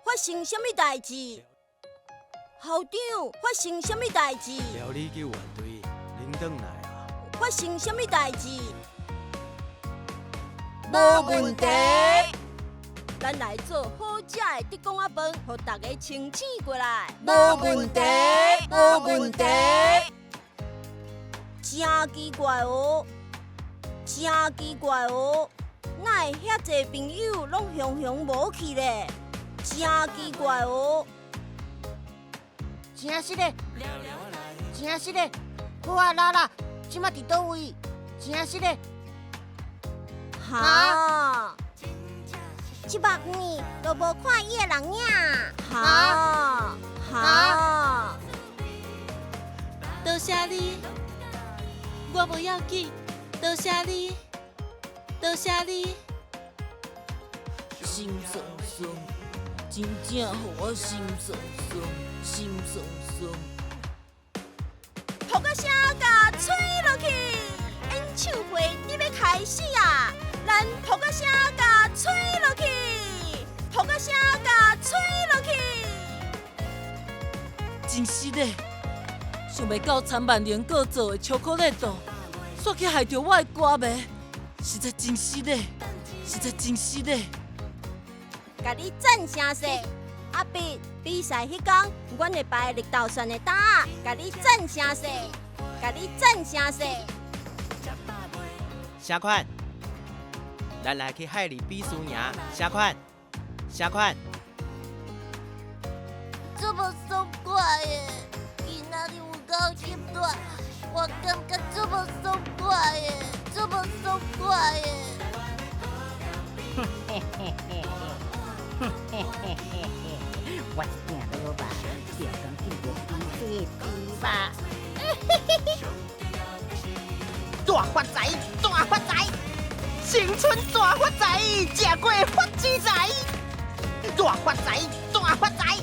發生啥物代誌？校長，發生啥物代誌？料理救援隊拎轉來啊！發生啥物代誌？無問題。咱來做好食的竹篙仔飯，予大家清醒過來。無問題，無問題。真奇怪哦，真奇怪哦，哪會遐濟朋友攏雄雄無去咧？真奇怪哦。真實的，真實的。好啊，啦啦，這馬佇佗位？真實的。哈？這百年都無看伊的人影。哈？哈？多謝你，我無要緊。多謝你，多謝你。心酸酸，真正予我心酸酸，心酸酸。噗仔聲共吹落去，演唱會佇欲開始啊！咱噗仔聲共吹落去，噗仔聲共吹落去。真實的，想袂到陳萬靈閣做的巧克力豆，煞去害著我的歌迷，實在真失禮，實在真失禮。共你讚聲勢，阿碧，比賽彼工，阮會排綠豆蒜的擔仔，共你讚聲勢，共你讚聲勢。啥款？咱來去海裡比輸贏，啥款？啥款？這麼爽快的，今仔日有夠翕大，我感覺這麼爽快的，這麼爽快的。嘿嘿嘿嘿嘿嘿嘿嘿，我一定落肉，就講見著比賽的豬肉。嘿嘿嘿。大發財，大發財，新春大發財，食過發錢財，大發財，大發財。